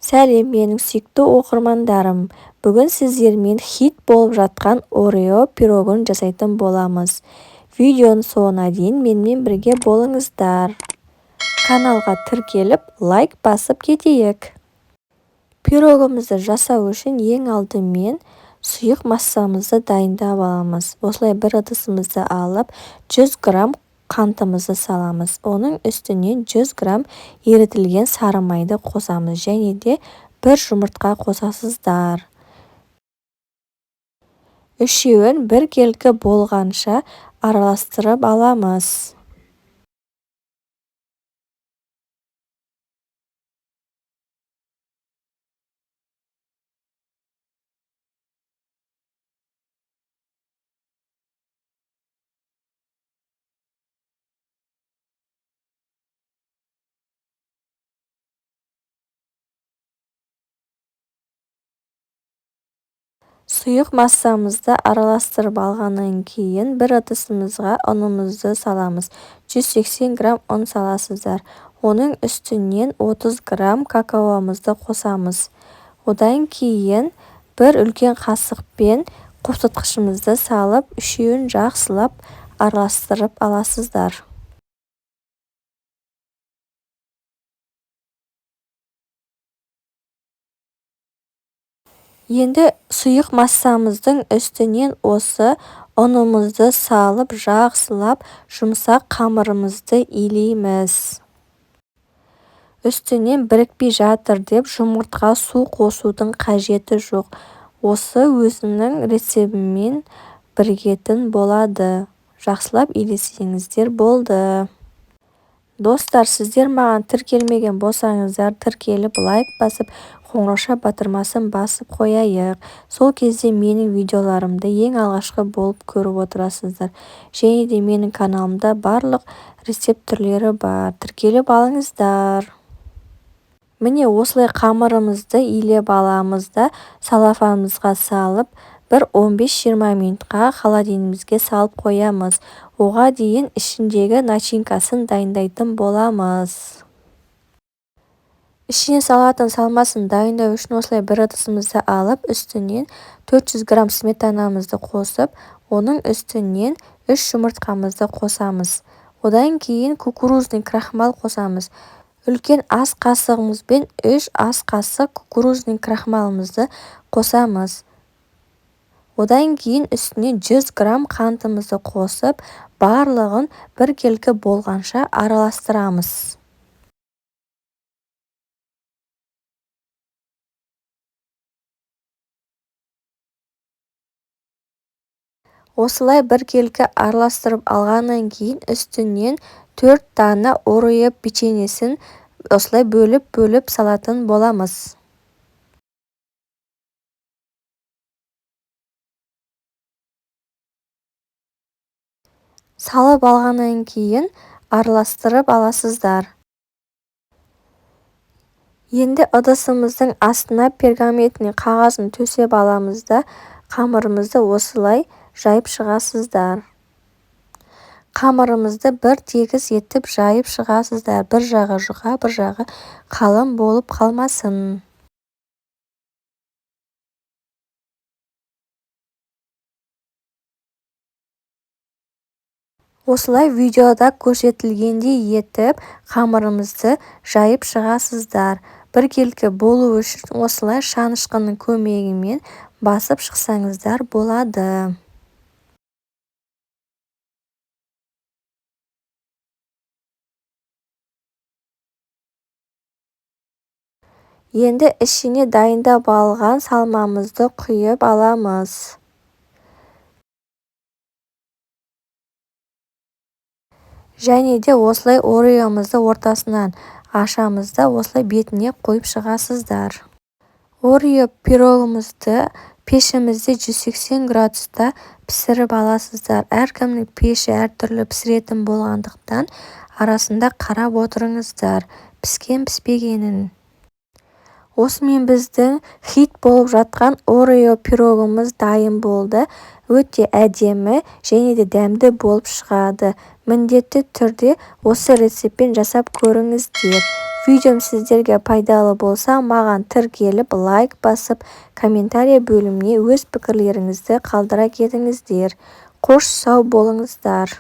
Сәлем, менің сүйікті оқырмандарым! Бүгін сіздермен хит болып жатқан Орео пирогын жасайтын боламыз. Видеоның соңына дейін менімен бірге болыңыздар. Каналға тіркеліп, лайк басып кетейік. Пирогымызды жасау үшін ең алдымен сұйық массамызды дайындап аламыз. Осылай бір ыдысымызды алып, 100 грамм қантымызды саламыз. Оның үстінен 100 грамм ерітілген сары майды қосамыз және де бір жұмыртқа қосасыздар. Үшеуін біркелкі болғанша араластырып аламыз. Сұйық массамызды араластырып алғаннан кейін бір ыдысымызға ұнымызды саламыз. 180 грамм ұн саласыздар. Оның үстінен 30 грамм какаомызды қосамыз. Одан кейін бір үлкен қасықпен қопсытқышымызды салып, үшеуін жақсылап араластырып аласыздар. Енді сұйық массамыздың үстінен осы ұнымызды салып, жақсылап жұмсақ қамырымызды илейміз. Үстінен бірікпей жатыр деп жұмыртқа, су қосудың қажеті жоқ. Осы өзінің рецебімен бірігетін болады. Жақсылап илесеңіздер болды. Достар, сіздер маған тіркелмеген болсаңыздар, тіркеліп, лайк басып, қоңыраушa батырмасын басып қояйық. Сол кезде менің видеоларымды ең алғашқы болып көріп отырасыздар. Және де менің каналымда барлық рецепт түрлері бар. Тіркеліп алыңыздар. Міне, осылай қамырымызды илеп аламыз да, салафанымызға салып, бір 15-20 минутқа холодильнигімізге салып қоямыз. Оға дейін ішіндегі начинкасын дайындайтын боламыз. Ішіне салатын салмасын дайындау үшін осылай бір ыдысымызды алып, үстінен 400 грамм сметанамызды қосып, оның үстінен 3 жұмыртқамызды қосамыз. Одан кейін кукурузный крахмал қосамыз. Үлкен ас қасығымызбен 3 ас қасық кукурузный крахмалымызды қосамыз. Одан кейін үстіне 100 грамм қантымызды қосып, барлығын біркелкі болғанша араластырамыз. Осылай біркелкі араластырып алғаннан кейін үстінен 4 дана Орео печеньесін осылай бөліп-бөліп салатын боламыз. Салып алғаннан кейін араластырып аласыздар. Енді ыдысымыздың астына пергаментный қағазын төсеп аламыз да, қамырымызды осылай жайып шығасыздар. Қамырымызды бір тегіс етіп жайып шығасыздар. Бір жағы жұқа, бір жағы қалың болып қалмасын. Осылай видеода көрсетілгендей етіп қамырымызды жайып шығасыздар. Біркелкі болу үшін осылай шанышқының көмегімен басып шықсаңыздар болады. Енді ішіне дайындап алған салмамызды құйып аламыз. Және де осылай Ореомызды ортасынан ашамыз да, осылай бетіне қойып шығасыздар. Орео пирогымызды пешімізде 180 градуста пісіріп аласыздар. Әркімнің пеші әртүрлі пісіретін болғандықтан арасында қарап отырыңыздар, піскен піспегенін. Осымен біздің хит болып жатқан Орео пирогымыз дайын болды. Өте әдемі және де дәмді болып шығады. Міндетті түрде осы рецептпен жасап көріңіздер. Видеом сіздерге пайдалы болса, маған тіркеліп, лайк басып, комментарий бөліміне өз пікірлеріңізді қалдыра кетіңіздер. Қош, сау болыңыздар.